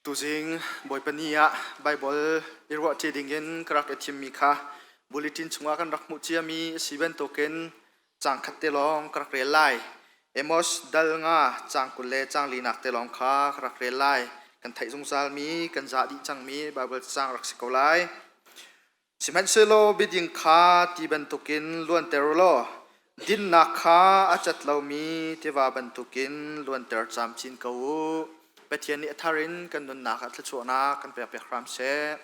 Tuzing Bawipa ni ah Baibal i ruahṭi dingin ka rak i thimmi kha bulletin chungah kan rak hmuh ciami a si bantukin caang khat te lawng ka rak rel lai. Amos dal nga caang 20 le caang linak te lawng kha ka rak rel lai. Kan theih zungzalmi, kan zah dih cangmi Baibal caang rak si ko lai. Sihmanhsehlaw biading kha ti bantukin luanter u law dinnak kha a cat lomi tiva bantukin luanter camcin ko u. Pathian nih a thar in kan nunnak ah thluachuahnak kan pekpiak hram seh.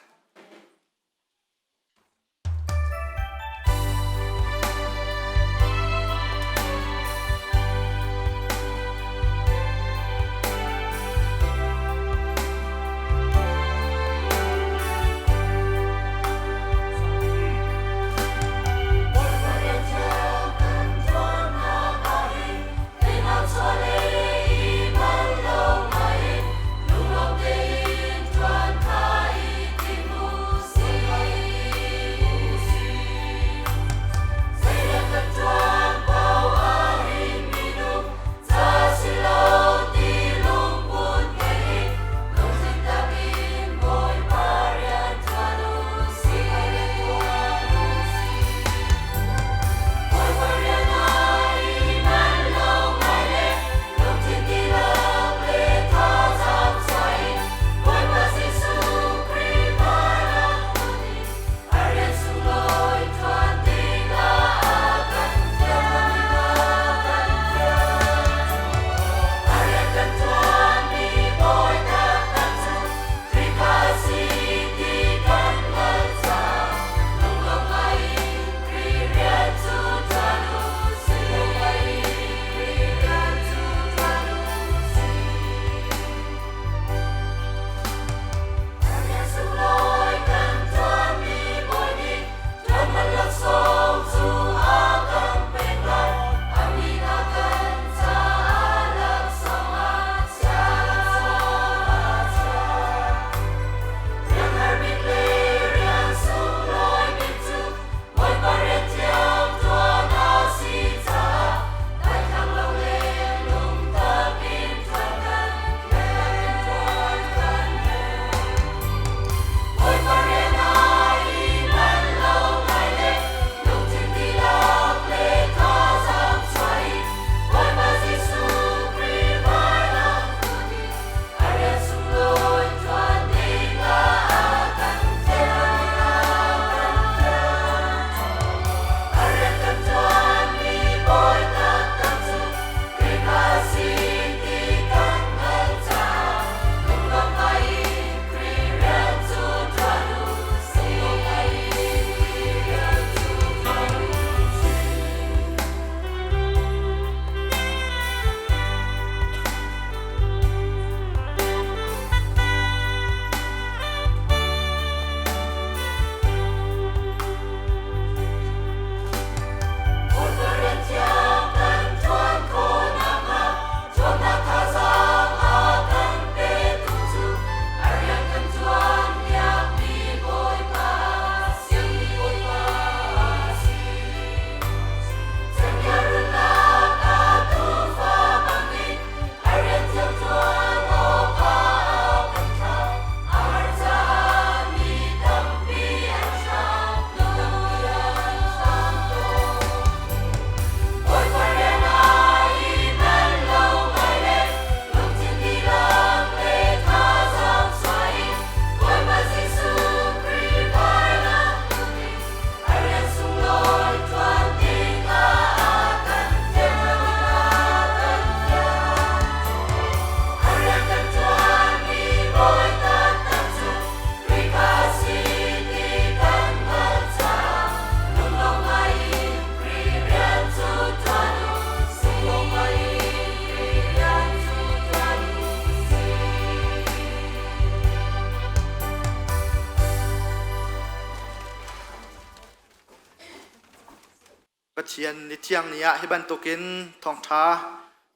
Pathian ni thiang ni ah hi bantukin thawngṭha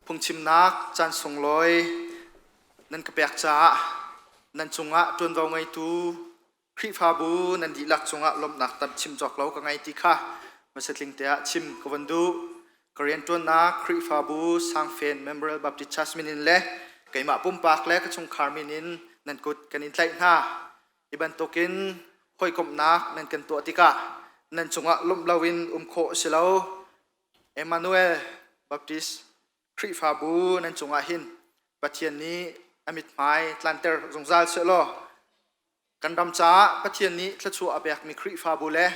phungchimnak caan sunglawi nan ka pek caah nan cungah ṭuanvo ngeitu Khrihfabu nan dihlak cungah lawmhnak tam chim cawk lo ka ngei ti kha hmasatling te ah chim ka van duh. Ka rianṭuannak Khrihfabu Sangfen Memorial Baptist Church min in le Keimah pumpak le ka chungkhar min in nan kut kan in tlaih hna. Hi bantukin hawikomhnak nan kan tuah tikah nan cungah lawmh loin um khawh a si lo. Emmanuel Baptist Khrihfabu nan cungah hin Pathian nih a mithmai tlanter zungzal sehlaw kan ram caah Pathian nih thluachuah a pekmi Khrihfabu le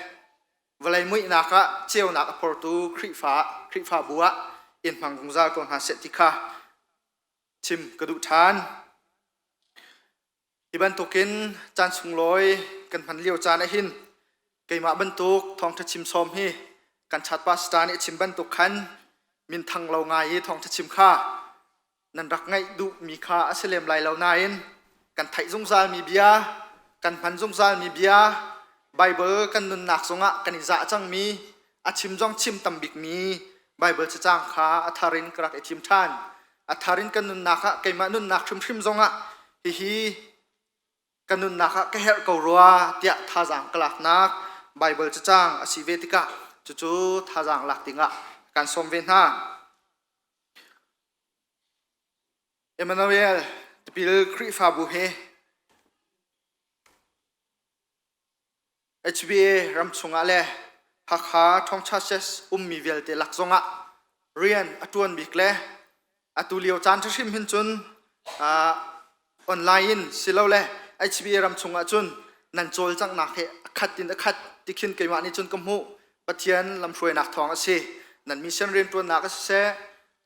vawlei muihnak ah ceunak a phortu Khrihfa Khrihfabu ah in hmang zungzal ko hna seh ti kha chim ka duh ṭhan. Hi bantukin caan sunglawi kan hman lio caan ah hin keimah bantuk thawngṭha chim sawm hi kan chat pastor nih a chim bantuk khan minthang lo ngai i thawngṭha chim kha nan rak ngaih duhmi kha a si lem lai lo nain kan theih zungzalmi bia, kan hman zungzalmi bia, Baibal kan nunnak zongah kan i zah cangmi, a chim zong chim tam bikmi Baibal cacang kha a thar in ka rak i thim ṭhan. A thar in kan nunnak ah keimah nunnak hrimhrim zongah hihi ka nunnak ah ka herh ko rua tiah thazaang ka laknak Baibal cacang a si ve tikah cucu thazaang lak dingah kan sawm ve hna. Emmanuel tipil Khrihfabu he HBA ram chungah le Hakha Thawngṭha Church ummi vialte lak zongah rian a ṭuan bik le atu lio caan hrim hin cun online in silole HBA ram chungah cun nan cawlcanghnak he a khat in a khat ti khin keimah nih cun ka hmuh. Pathian lamhruainak thawng a si. Nan mission rianṭuannak a siseh,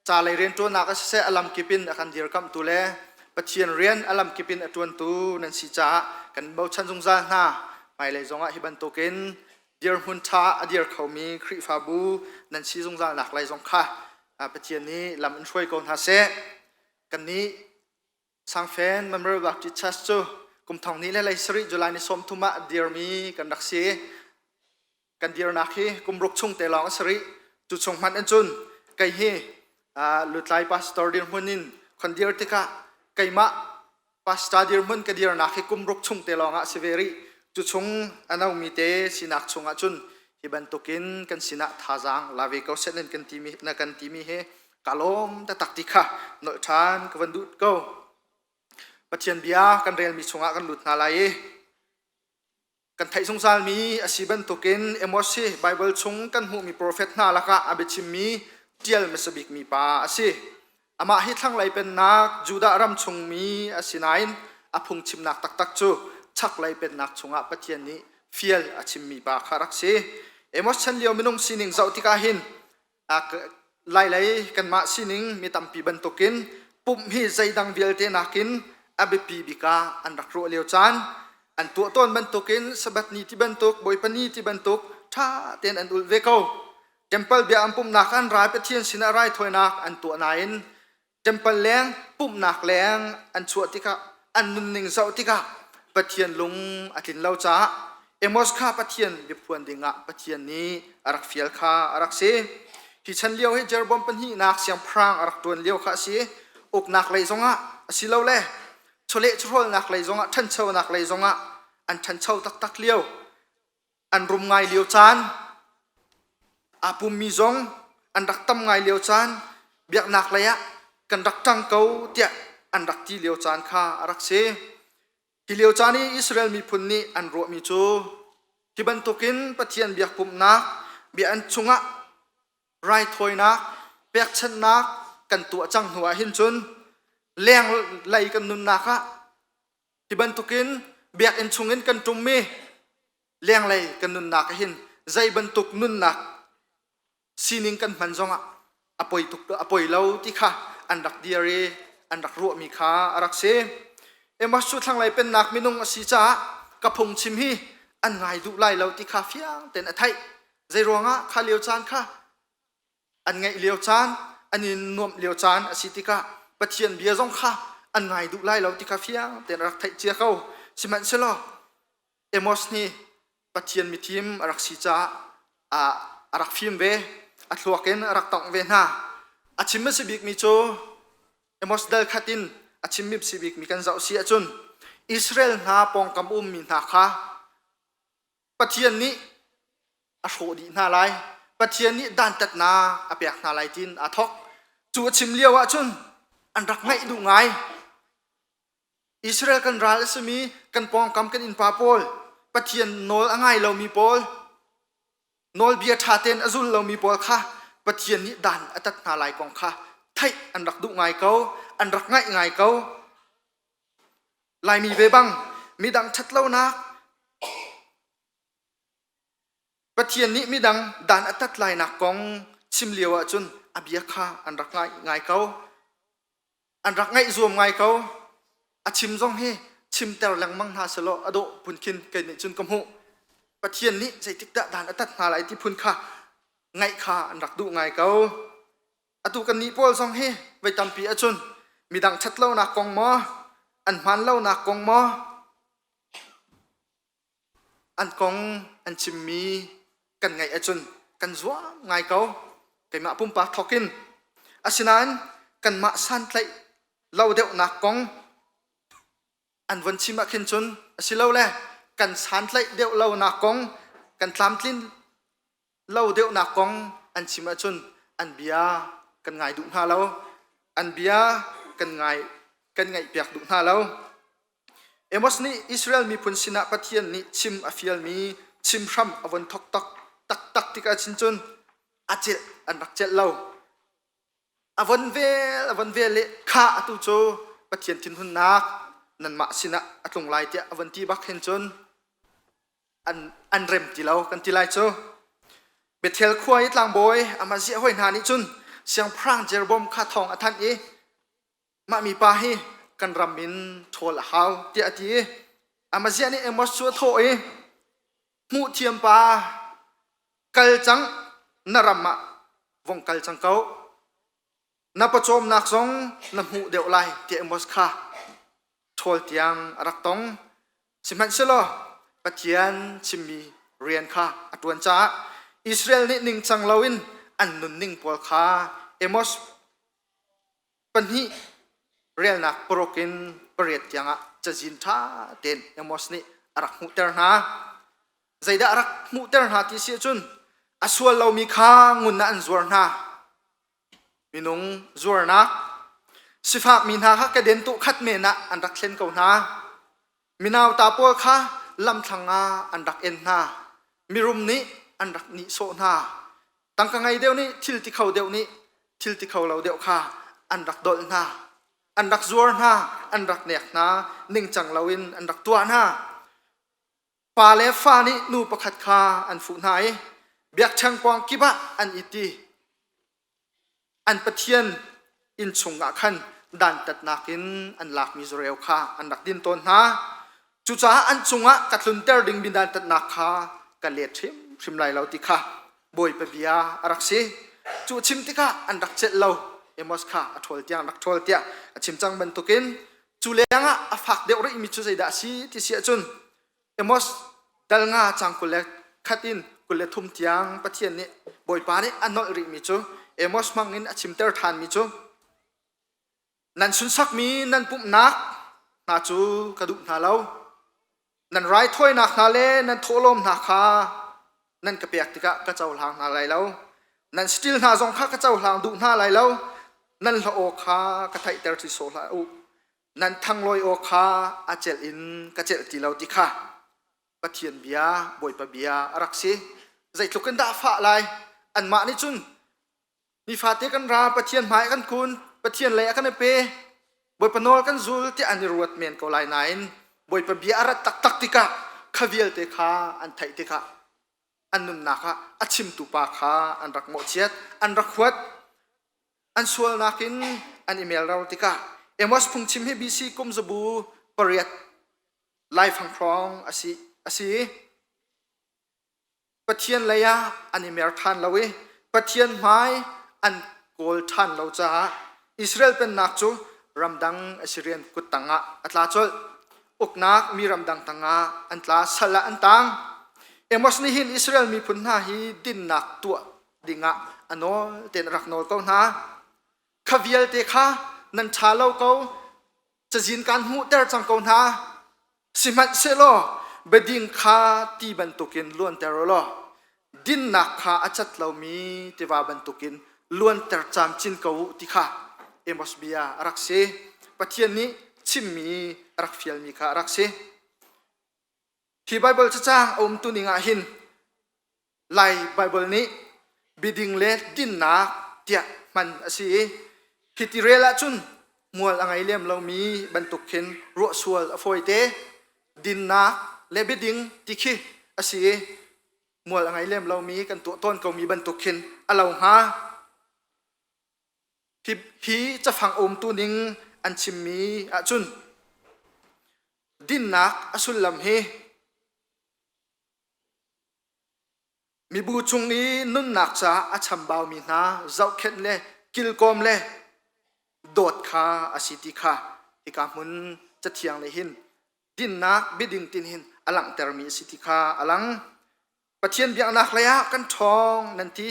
ca lei rianṭuannak a siseh a lamkip in a kan dirkamhtu le Pathian rian a lamkip in a ṭuantu nan si caah kan bochan zungzal hna. Hmailei zongah hi bantukin dirhmun ṭha a dir khomi Khrihfabu nan si zungzal nak lai zong kha Pathian nih lam in hruai ko hna seh. Kannih Sangfen Memorial Baptist Church cu kum thong hnih le 17 July ni 30 ah dirmi kan rak si. Kan dirnak hi kum ruk chung te lawng a si rih. Cu chung hmanh in cun kei hi lutlai pastor dirhmun in khon dir tikah keimah pastor dirhmun ka dirnak hi kum ruk chung te lawng ah si ve rih. Cu chung a nomi te sinak chungah cun hi bantukin kan sinah thazaang la ve ko seh nan kan timi na kan timi hi ka lawm taktak ti kha nolh ṭhan ka van duh ko. Pathian bia kan relmi chungah kan lut hna lai i Kan theih zungzalmi a si bantukin Amos hi Baibal chung kan hmuhmi profet hna lakah a biachimmi ṭial hmasa bikmi pa a si. Amah hi thlanglei pennak Judah ram chungmi a si nain a phungchimnak taktak cu chaklei pennak chungah Pathian nih fial a chimmi pa kha rak si. Amos chan lio minung sining zoh tikah hin Lailei kanmah sining mi tampi bantukin pumh hi zeidang vialte nakin a biapi bik ah an rak ruah lio caan an tuah tawn bantukin Sabbath ni ti bantuk Bawipa ni ti bantuk ṭha tein an ulh ve ko. Temple bia an pumhnak an rai Pathian sinah raithawinak an tuah nain Temple leng pumhnak leng an chuah tikah an nunning zoh tikah Pathian lung a tlin lo caah Amos kha Pathian biaphuan dingah Pathian nih a rak fial kha a rak si. Hi chan lio hi Jeroboam pahnihnak siangpahrang a rak ṭuan lio kha a si. Uknak lei zongah asilole chawleh chawhrawlnak lei zongah ṭhanchonak lei zongah an ṭhancho taktak lio an rum ngai lio caan aa pummi zong an rak tam ngai lio caan biaknak lei ah kan rak ṭang ko tiah an rak ti lio caan kha a rak si. Hi lio caan i Israel miphun nih an ruahmi cu hi bantukin Pathian biak pumhnak bia an chungah raithawinak pekchanhnak kan tuah cang hnu ah hin cun leng lei kan nunnak ah Hi bantukin biakinn chungin kan ṭummi lenglei kan nunnak ah hin zei bantuk nunnak sining kan hman zongah a poi tuk a poi lo ti kha an rak dir i an rak ruahmi kha a rak si. Amos cu thlanglei pennak minung a si caah ka phungchim hi an ngai duh lai lo ti kha fiang tein a theih. Zei ruangah kha lio caan kha an ngaih lio caan an i nuamh lio caan a si tikah Pathian bia zong kha an ngai duh lai lo ti kha fiang tein a rak theih cia ko. Sihmanhsehlaw Amos nih Pathian mithim a rak si caah a rak fim ve, a thluak in a rak tongh ve hna. A chim a si bikmi cu Amos dal khat in a chimmi si bikmi kan zoh si ahcun Israel hna pawngkam ummi hna kha Pathian nih a hrawh dih hna lai. Pathian nih dantatnak a pek hna lai tiin aa thawk. Cu a chim lio ahcun an rak ngaih duh ngai. Israel kan ral a simi kan pawngkam kan innpa pawl Pathian nawl a ngai lomi pawl nawlbia ṭha tein a zul lomi pawl kha Pathian nih dan a tat hna lai kong kha theih an rak duh ngai ko, an rak ngaih ngai ko. Laimi ve bang midang ṭhatlonak Pathian nih midang dan a tat lainak kong chim lio ahcun a bia kha an rak ngai ngai ko. An rak ngaih zuam ngai ko. A chim zong hi chimter lengmang hna selaw a dawh phun khin kei nih cun ka hmuh. Pathian nih zeitik dah dan a tat hna lai ti phun kha ngaih kha an rak duh ngai ko. Atu kannih pawl zong hi voi tampi ahcun midang ṭhatlonak kong maw, an hmaan lonak kong maw, an kong an chimmi kan ngaih ahcun kan zuam ngai ko. Keimah pumpak thawk in. Asinain kanmah santlaih lo deuhnak kong an von chim ah khin cun asilole kan santlaih deuh lonak kong kan tlamtlin lo deuhnak kong an chim ahcun an bia kan ngai duh hna lo. An bia kan ngai kan ngaihpiak duh hna lo. Amos nih Israel miphun sinah Pathian nih chim a fialmi chim hram a von thok tak taktak tikah chin cun a celh an rak celh lo. A von vel a von vel i kha atu cu Pathian thinhunnak nanmah sinah a tlung lai tiah a von ti bak hin cun an, an rem ti lo kan ti lai cu. Bethel khua i tlangbawi Amaziah hawi hna nih cun siangpahrang Jeroboam kha thawng a thanh i Mah mipa hi kan ram in ṭhawl a hau tiah a ti i Amaziah nih Amos cu a thawh i hmuhthiam pa kal cang na ram ah vong kal cang ko na pawcawmnak zong na hmuh deuh lai tiah Amos kha ṭhawl tiang a rak tong sihmanhsehlaw Pathian chimmi rian kha a ṭuan caah Israel nih ningcang loin an nunning pawl kha Amos pahnih relnak paruk in pariat tiangah cazin ṭha tein Amos nih a rak hmuhter hna. Zeidah a rak hmuhter hna ti si ahcun a sual lomi kha ngun ah an zuar hna. Minung zuarnak sifakmi hna kha keden tuh khat men ah an rak thlen ko hna. Minauta pawl kha lamthlang ah an rak en hna. Mirum nih an rak nihsawh hna. Tangka ngei deuh nih thil ti kho deuh nih thil ti kho lo deuh kha an rak dolh hna. An rak zuar hna, an rak nek hna, ningcang loin an rak tuah hna. Pa le fa nih nu pakhat kha an fuh hna i biakṭheng pawng kip ah an it i An Pathian inn chungah khan dantatnak in an lakmi zureu kha an rak din tawn hna. Cucaah an cungah ka tlunter dingmi dantatnak kha ka let hrimhrim lai lo ti kha Bawipa bia a rak si. Cu chim tikah an rak celh lo. Amos kha a ṭhawl tiang rak ṭhawl tiah a chim cang bantukin cu lengah a fak deuh rihmi cu zeidah a si ti si ahcun Amos dal nga cang 21 in 23 tiang Pathian nih Bawipa nih a nolh rihmi cu Amos hmang in a chimter ṭhanmi cu nan sunsakmi nan pumhnak hna cu ka duh hna lo nan raithawinak hna le nan thawhlawm hna kha nan ka pek tikah ka cohlang hna lai lo nan saṭil hna zong kha ka cohlang duh hna lai lo nan hla aw kha ka theihter ti sawh hlah u Nan thanglawi aw kha a celh in ka celh ti lo ti kha Pathian bia, Bawipa bia a rak si. Zeitluk in dah a fah lai? Anmah nih cun nifate kan ra, Pathian hmai kan kun, Pathian lei a kan i pe, Bawipa nawl kan zul tiah an i ruat men ko lai nain Bawipa bia a rat taktak tikah kha vialte kha an theih tikah an nunnak ah a chimtu pa kha an rak mawhchiat, an rak huat. An sualnak in an i melro tikah Amos phungchim hi BC kum zabu pariat laifang hrawng a si. A si. Pathian lei ah an i mer ṭhan lo i Pathian hmai an kawl ṭhan lo caah Israel pennak cu ramdang Assyrian kut tangah a tla colh. Uknak mi ramdang tangah an tla, sal ah an tang. Amos nih hin Israel miphun hna hi dinnak tuah dingah a nawl tein a rak nawl ko hna. Kha vialte kha nan ṭha lo ko, cazin kaan hmuhter cang ko hna. Sihmanhsehlaw biading kha ti bantukin luanter u law dinnak kha a cat lomi tiva bantukin luanter camcin ko u ti kha Amos bia a rak si. Pathian nih chimmi a rak fialmi kha a rak si. Hi Baibal cacang a umtu ning ah hin Lai Baibal nih biading le dinnak tiah hman a si i hiti rel ahcun mual a ngei lem lomi bantuk khin ruah sual a fawite. Dinnak le biading ti khi a si i mual a ngei lem lomi kan tuah tawn komi bantuk khin a lo hnga. Hi, hi cafang umtu ning an chimmi ahcun dinnak a sullam hi Mibu chung i nunnak caah a chambaumi hna zohkhenh le kilkawm le dawt kha a si ti kha hika hmun cathiang nih hin dinnak biading tin hin a langhtermi a si ti kha a lang. Pathian biaknak lei ah kan ṭhawng nan ti.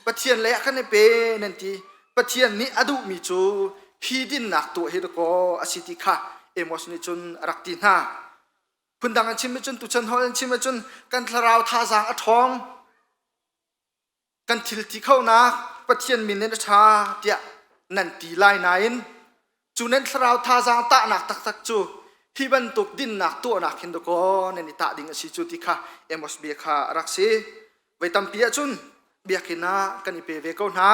Pathian lei ah kan i pe nan ti. Pathian nih a duhmi cu hi dinnak tuah hi dakaw a si ti kha Amos nih cun a rak ti hna. Phundang an chim ahcun tuchan holh an chim ahcun kan thlarau thazaang a ṭhawng. Kan thil ti khonak Pathian min in a ṭha tiah nan ti lai nain cu nan thlarau thazaang tahnak taktak cu hi bantuk dinnak tuahnak hin dakaw nan i tah ding a si cu ti kha Amos bia kha a rak si. Voi tampi ahcun biakinn ah kan i pe ve ko hna.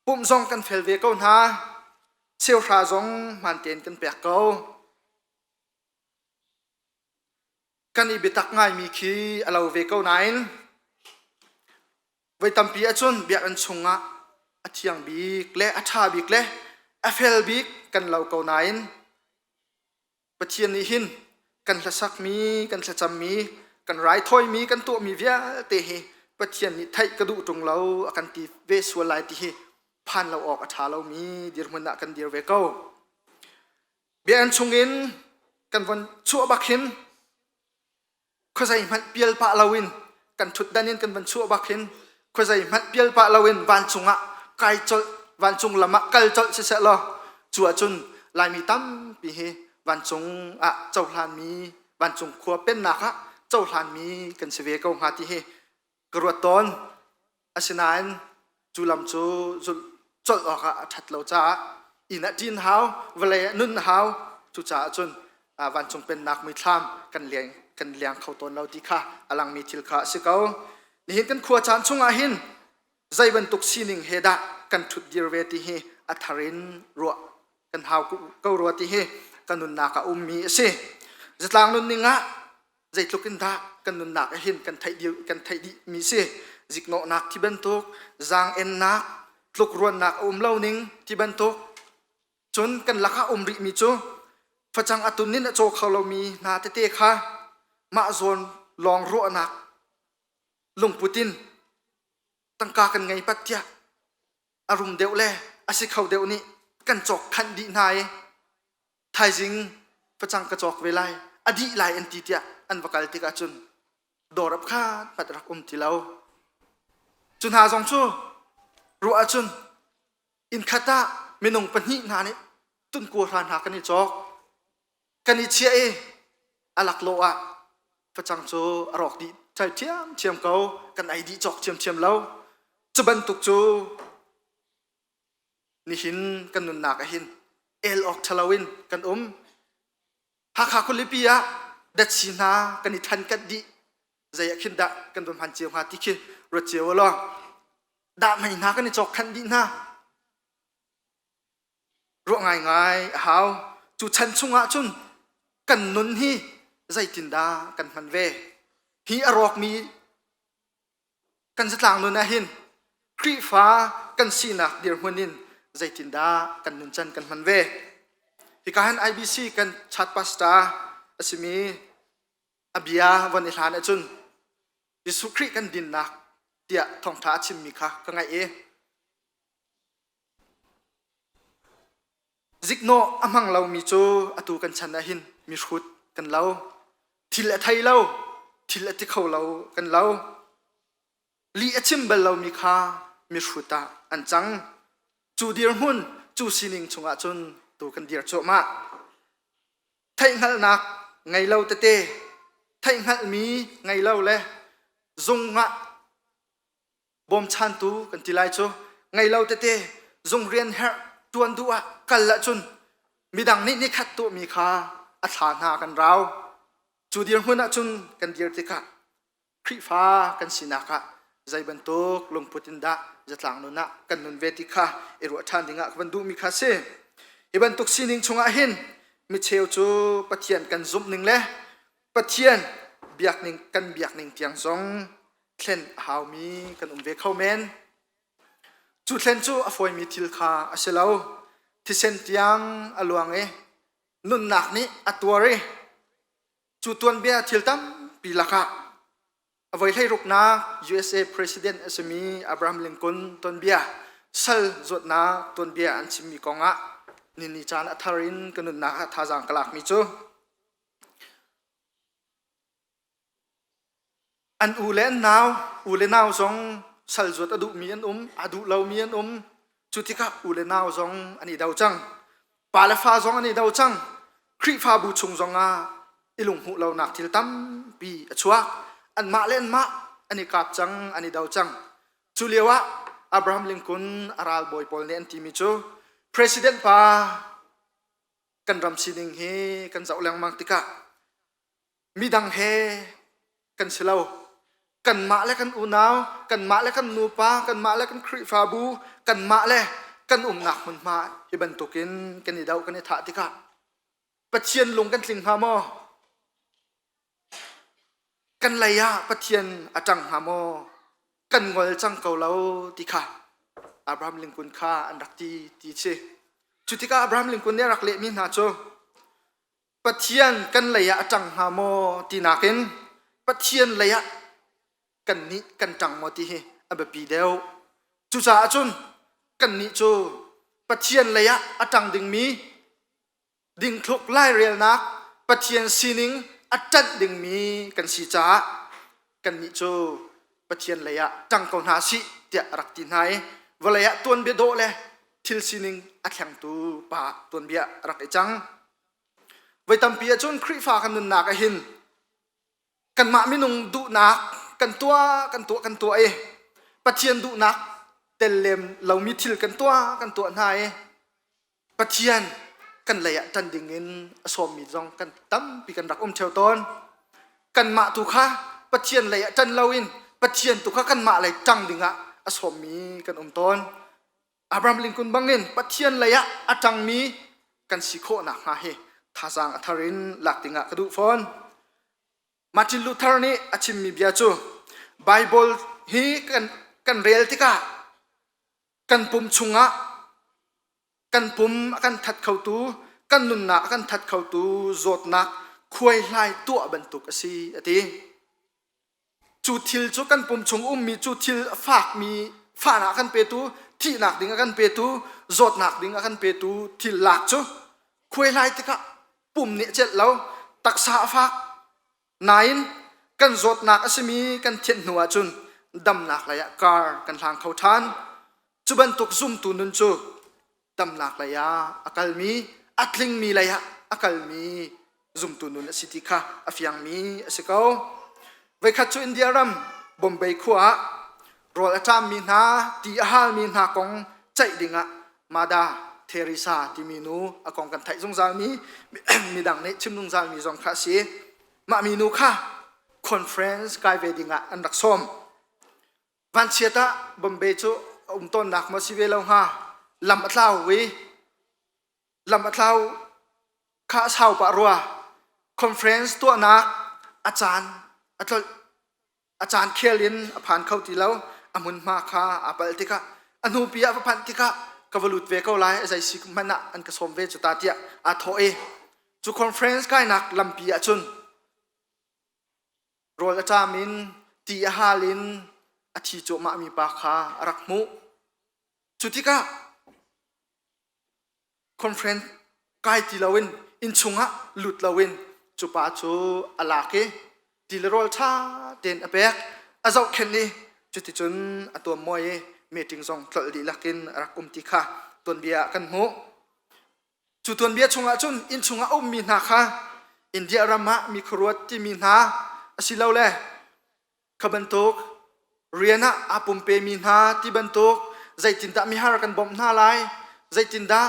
Pumh zong kan fel ve ko hna. Cheuhra zong hmaan tein kan pek ko. Kan i biatak ngaimi khi a lo ve ko nain voi tampi ahcun biakinn chungah a thiang bik le a ṭha bik le a fel bik kan lo ko nain Pathian nih hin kan hlasakmi, kan thlacammi, kan raithawimi, kan tuahmi vialte hi Pathian nih theih ka duh ṭung lo a kan ti ve sual lai ti hi phan lo awk a ṭha lomi dirhmun ah kan dir ve ko. Biakinn chungin kan von chuah bak hin khuazei hmanh pial pah loin kan ṭhutdan in kan von chuah bak hin khuazei hmanh pial pah loin vancung ah kai colh vancung lam ah kal colh siseh law cu ahcun Laimi tampi hi vancung ah cohlanmi vancung khua pennak ah cohlanmi kan si ve ko hnga ti hi ka ruat tawn. Asinain cu lam cu zulh colh awkah a ṭhat lo caah inn ah ṭin hau, vawlei ah nun hau. Cucaah cun vancung pennak muithlam kan leng kan leng kho tawn lo ti kha a langmi thil kha a si ko. Nihin kan khua caan chungah hin zei bantuk sining he dah kan ṭhut dir ve ti hi a thar in ruah kan hau ko rua ti hi kan nunnak ah ummi a si. Zatlang nunning ah zeitluk in dah kan nunnak ah hin kan theih dih kan theih dih mi si ziknawhnak ti bantuk zaang-ennak tlukruannak a um lo ning ti bantuk cun kan lakah um rih mi cu facang a tun in a caw kho lomi hna tete kha mah zawn lawng ruahnak lungput in tangka kan ngei pat tiah a rum deuh le a si kho deuh nih kan cawk khanh dih hna i thaizing facang ka cawk ve lai a dih lai an ti tiah an va kal tikah cun dawr ap kha hmat rak um ti lo cu hna zong cu ruah ahcun inn khat ah minung pahnih hna nih tunkua hra hna kan i cawk kan i chiah i a laklawh ah facang cu a rawk dih thai ṭhiamṭhiam ko kan ei dih cawk ṭhiamṭhiam lo cu bantuk cu nihin kan nunnak ah hin el awk ṭhalo in kan um Hakha khualipi ah datsi hna kan i than kat dih zei ah khin dah kan va hman cio hnga ti khi ruat cio law dahmei hna kan i cawk khanh dih hna ruah ngaingai a hau cu chan chungah cun kan nun hi zeitindah kan hman ve hi a rawkmi kan zatlang nun ah hin Khrihfa kan sinak dirhmun in zeitindah kan nuncan kan hman ve hika hin IBC kan chat pastor a simi a bia von i hlan ahcun Jesuh Khrih kan dinnak tiah thawngṭha a chimmi kha ka ngaih i Ziknawh a hmang lomi cu atu kan chan ah hin mihrut kan lo. Thil a thei lo, thil a ti kho lo kan lo. Lih a chim bal lomi kha mihrut ah an cang. Cu dirhmun, cu sining chungah cun tu kan dir cuahmah. Theihhngalhnak ngei lo tete, theihhngalhmi ngei lo le zung ah bawmchantu kan ti lai cu ngei lo tete zung rian herh tuan duh ah kal ahcun. Midang nih nikhat tuahmi kha a thla hna kan rau. Cu dirhmun ahcun kan dir tikah Khrihfa kan sinak ah zei bantuk lungput in dah zatlang nun ah kan nun ve ti kha i ruah ṭhan dingah ka van duhmi kha si. Hi bantuk sining chungah hin micheu cu Pathian kan zumh ning le Pathian biakning kan biakning tiang zong thlen a haumi kan um ve kho men. Cu thlen cu a fawimi thil kha a si lo. Thisen tiang a luang i nunnak nih a tuar i Cu tuanbia thil tampi lakah a voi hleiruknak USA President a simi Abraham Lincoln tuanbia sal zuatnak tuanbia an chimmi kongah nini caan a thar in ka nunnak ah thazaang ka lakmi cu an u le an nau u le nau zong sal zuat a duhmi an um a duh lomi an um cu tikah u le nau zong an i do cang pa le fa zong an i do cang Khrihfabu chung zongah i lunghmuh lonak thil tampi a chuak anmah le anmah an i kap cang an i do cang cu lio ah Abraham Lincoln a ralbawi pawl nih an timi cu President pa kan ram sining hi kan zoh lengmang tikah midang he kan si lo kanmah le kan unau kanmah le kan nupa kanmah le kan Khrihfabu kanmah le kan umnak hmunhma hi bantukin kan i doh kan i thah tikah Pathian lung kan tling hnga maw kan lei ah Pathian a ṭang hnga maw kan ngol cang ko lo ti kha Abraham Lincoln kha an rak ti ti si cu tikah Abraham Lincoln nih a rak lehmi hna cu Pathian kan lei ah a ṭang hnga maw ti nakin Pathian lei ah kannih kan ṭang maw ti hi a biapi deuh. Cucaah cun kannih cu Pathian lei ah a ṭang dingmi dingthluk lairelnak Pathian sining a ṭanh dingmi kan si caah kannih cu Pathian lei ah ṭang ko hna sih tiah a rak ti hna i vawlei ah tuanbia dawh le thil sining a thlengtu pa tuanbia a rak i cang. Voi tampi ahcun Khrihfa kan nunnak ah hin kanmah minung duhnak kan tuah kan tuah kan tuah i Pathian duhnak tel lem lomi thil kan tuah kan tuah hna i Pathian kan lei ah ṭan ding in a sawmmi zong kan tampi kan rak um ṭheo tawn. Kanmah tu kha Pathian lei ah ṭan loin Pathian tu kha kanmah lei ṭang ding ah a sawmmi kan um tawn. Abraham Lincoln bangin Pathian lei ah a ṭangmi kan si khawh nakhnga hi thazaang a thar in lak dingah ka duh fawn. Martin Luther nih a chimmi bia cu Bible hi kan, kan rel tikah kan pum chungah kan pum a kan that khotu kan nunnak a kan that khotu zawtnak khuaihlai tuah bantuk a si a ti. Cu thil cu kan pum chung ummi cu thil a fakmi fahnak a kan petu, thihnak ding a kan petu, zawtnak ding a kan petu thil lak cu khuaihlai tikah pum nih a celh lo, taksa a fak. Nain kan zawtnak a simi kan thianh hnu ahcun damnak lei ah kar kan hlang kho ṭhan. Cu bantuk zumtu nun cu damnak lei ah a kalmi, a tlingmi lei ah a kalmi zumtu nun a si ti kha a fiangmi a si ko. Voikhat cu India ram Bombay khua ah rawl a ṭammi hna, ti a halmi hna kong ceih dingah Mada Theresa timi nu a kong kan theih zungzalmi midang nih chim zungzalmi zong kha a si. Mah minu kha conference kai ve dingah an rak sawm. Vanchiat ah Bombay cu a um tawnnak maw si ve lo hnga lam a tlau i lam a tlau kha a sau pah rua conference tuahnak a caan a tlolh a caan khel in a phan kho ti lo a hmunhma kha aa palh tikah a hnupi ah va phanh tikah ka va lut ve ko lai a zei si hmanh ah an ka sawm ve cu ta tiah aa thawh i cu conference kainak lampi ah cun Rawl a ṭam in ti a hal in a thi cuahmahmi pa kha a rak hmuh. Cu tikah conference kai ti loin innchung ah lut loin cu pa cu a lak i ti le rawl ṭha tein a pek. A zohkhenh i cuticun a tuammuai i meeting zong tlolh dihlak in a rak um ti kha tuanbia ah kan hmuh. Cu tuanbia chungah cun innchung ah a ummi hna kha India ram ah mi khuaruat timi hna asilole kha bantuk rian ah aa pumpemi hna ti bantuk zeitindah mihar kan bawmh hna lai, zeitindah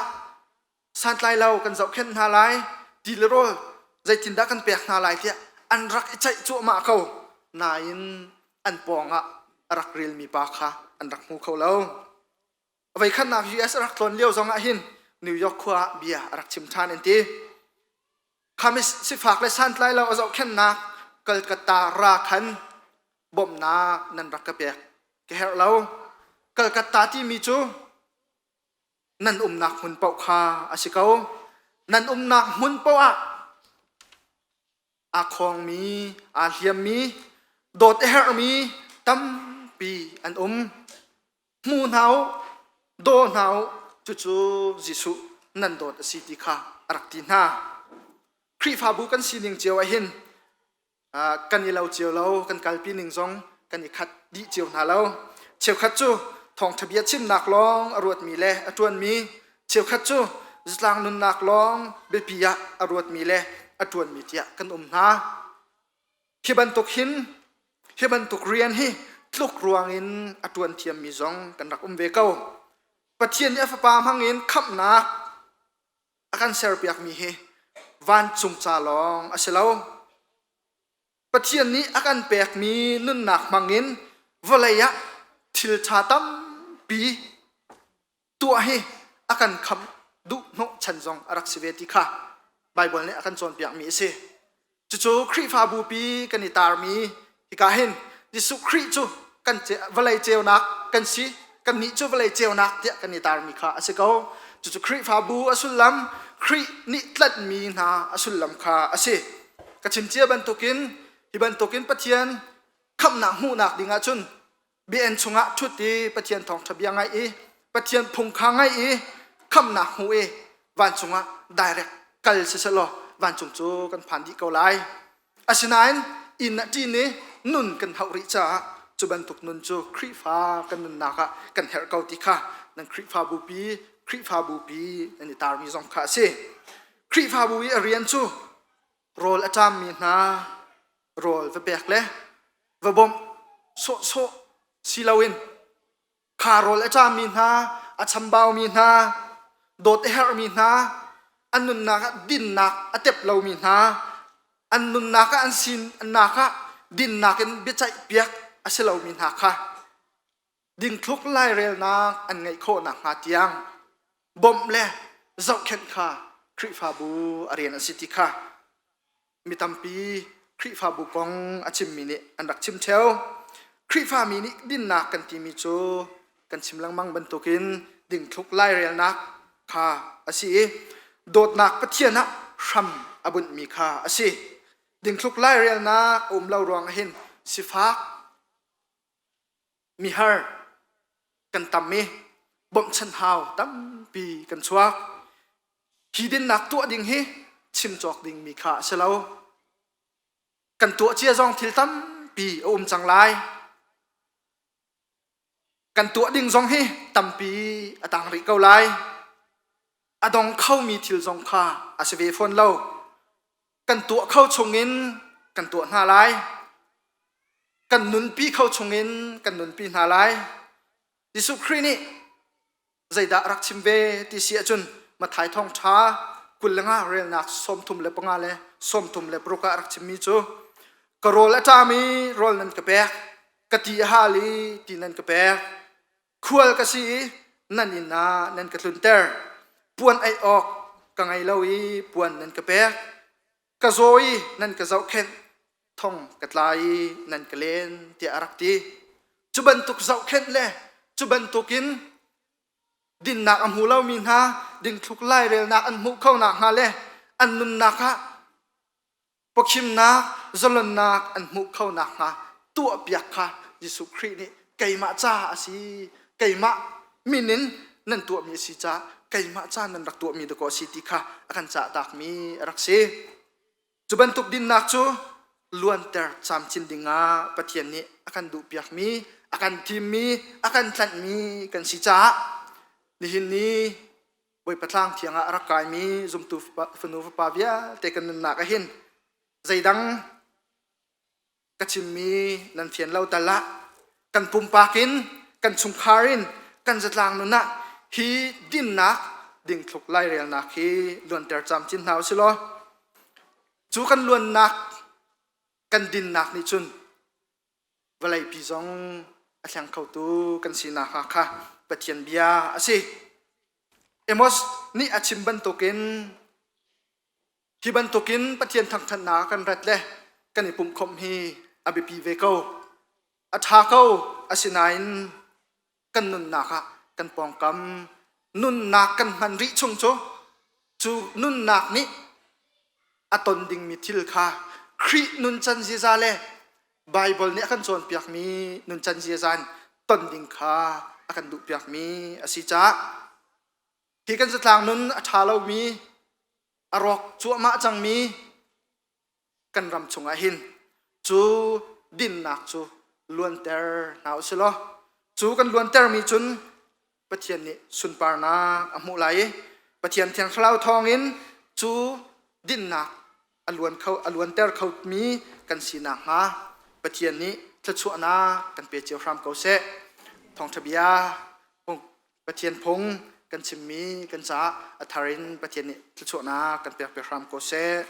Santlai lo kan zohkhenh hna lai, ti le rawl zeitindah kan pek hna lai tiah an rak i ceih cuahmah ko. Nain an pawngah a rak relmi pa kha an rak hmu kho lo. Voikhatnak US a rak tlawn lio zong ah hin New York khua ah bia a rak chim ṭhan an ti. Khami sifak le santlai lo a zohkhenhnak Calcutta ra khan bawmhnak nan rak ka pek ka herh lo. Calcutta timi cu nan umnak hmun paoh kha a si ko. Nan umnak hmun paoh ah aa khawngmi, aa hliammi, dawt a herhmi tampi an um. Hmu hna u, daw hna u, cucu Jesuh nan dawt a si ti kha a rak ti hna. Khrihfabu kan sining cio ah hin kan i lo cio lo, kan kalpi ning zong kan i khat dih cio hna lo. Cheukhat cu thawngṭha bia chimnak lawng a ruatmi le a ṭuanmi, cheukhat cu zatlang nunnak lawng biapi ah a ruatmi le a ṭuanmi tiah kan um hna. Hi bantuk hin hi bantuk rian hi tluk ruang in a ṭuan thiammi zong kan rak um ve ko. Pathian nih a Fapa hmang in khamhnak a kan serpiakmi hi vancung ca lawng a si lo. Pathian nih a kan pekmi nunnak hmang in vawlei ah thil ṭha tampi tuah hi a kan khamh duh hnawhchan zong a rak si ve ti kha Baibal nih a kan cawnpiakmi a si. Cucu Khrihfabu pi kan i tarmi hika hin Jesuh Khrih cu kan vawlei ceunak kan si, kannih cu vawlei ceunak tiah kan i tarmi kha a si ko. Cucu Khrihfabu a sullam, Khrih nih tlanhmi hna a sullam kha a si. Ka chim cia bantukin hi bantukin Pathian khamhnak hmuhnak ding ahcun biaen chungah ṭhut i Pathian thawngṭha bia ngaih i Pathian phung kha ngaih i khamhnak hmuh i vancung ah direct kal siselaw vancung cu kan phan dih ko lai. Asinain inn ah ṭin i nun kan hauh rih caah cu bantuk nun cu Khrihfa kan nunnak ah kan herh ko ti kha nan Khrihfabu pi Khrihfabu pi nan i tarmi zong kha a si. Khrihfabu i a rian cu rawl a ṭammi hna rawl va pek le va bawmh sawhsawh si loin kha rawl a ṭammi hna, a chambaumi hna, dawt a herhmi hna, an nunnak ah dinnak a tep lomi hna, an nunnak ah an sinak ah dinnak in biaceih piak a si lomi hna kha dingthluk lairelnak an ngeih khawh nakhnga tiang bawmh le zohkhenh kha Khrihfabu a rian a si ti kha mi tampi Khrihfabu kong a chimmi nih an rak chim ṭheo. Khrihfami nih dinnak kan timi cu kan chim lengmang bantukin dingthluk lairelnak kha a si i dawtnak Pathian ah hram a bunhmi kha a si. Dingthluk lairelnak a um lo ruangah hin sifak mihar kan tam i bawmhchanh hau tampi kan chuak. Hi dinnak tuah ding hi chim cawk dingmi kha a si lo. Kan tuah cia zong thil tampi a um cang lai. Kan tuah ding zong hi tampi a tang rih ko lai. A dong khomi thil zong kha a si ve fawn lo. Kan tuah kho chungin kan tuah hna lai. Kan nunpi kho chungin kan nunpi hna lai. Jesuh Khrih nih zeidah rak chim ve ti si ahcun Matthai thawngṭha 25 relnak 35 le 36 ah rak chimmi cu ka rawl a ṭam i rawl nan ka pek, ka ti a hal i ti nan ka pek, khual ka si i nan inn ah nan ka tlunter, puan aih awk ka ngei lo i puan nan ka pek, ka zaw i nan ka zohkhenh, thong ka tla i nan ka len tiah a rak ti. Cu bantuk zohkhenh le cu bantukin dinnak a hmu lomi hna dingthluk lairelnak an hmuh kho nakhnga le an nunnak ah pawkhimnak zalonnak an hmuh kho nakhnga tuahpiak kha Jesuh Khrih nih keimah ca a si keimah min in nan tuahmi a si caah keimah ca nan rak tuahmi dakaw a si ti kha a kan cahtakmi a rak si. Cu bantuk dinnak cu luanter camcin dingah Pathian nih a kan duhpiakmi, a kan thimmi, a kan tlanhmi kan si caah nihin ni Bawipa tlang thiang ah a rak kaimi zumtu fanu fapa vialte kan nunnak ah hin zeidang ka chimmi nan fian lo tal ah kan pumpak in kan chungkhar in kan zatlang nun ah hi dinnak dingthluk lairelnak hi luanter camcin hna usih law cu kan luannak kan dinnak nih cun vawleipi zong a thleng khotu kan sinak hnga kha Pathian bia a si. Amos nih a chim bantukin hi bantukin Pathian thangṭhatnak kan rat le kan i pumhkhawmh hi a biapi ve ko. A ṭha ko asinain kan nunnak ah kan pawngkam nunnak kan hman rih chung cu cu nunnak nih a ton dingmi thil kha Khrih nuncan ziaza le Baibal nih a kan cawnpiakmi nuncan ziaza in ton ding kha a kan duhpiakmi a si caah hi kan zatlang nun a ṭha lomi a rawk cuahmah cangmi kan ram chungah hin cu dinnak cu luanter hna u sih law cu kan luantermi cun Pathian nih sunparnak a hmuh lai i Pathian Thiang Thlarau thawngin cu dinnak a luan kho a luanter khomi kan si nakhnga Pathian nih thluachuahnak kan pe cio hram ko seh. Thawngṭha bia Pathian phung kan chimmi kan caah a thar in Pathian nih thluachuahnak kan pek piak hram ko seh.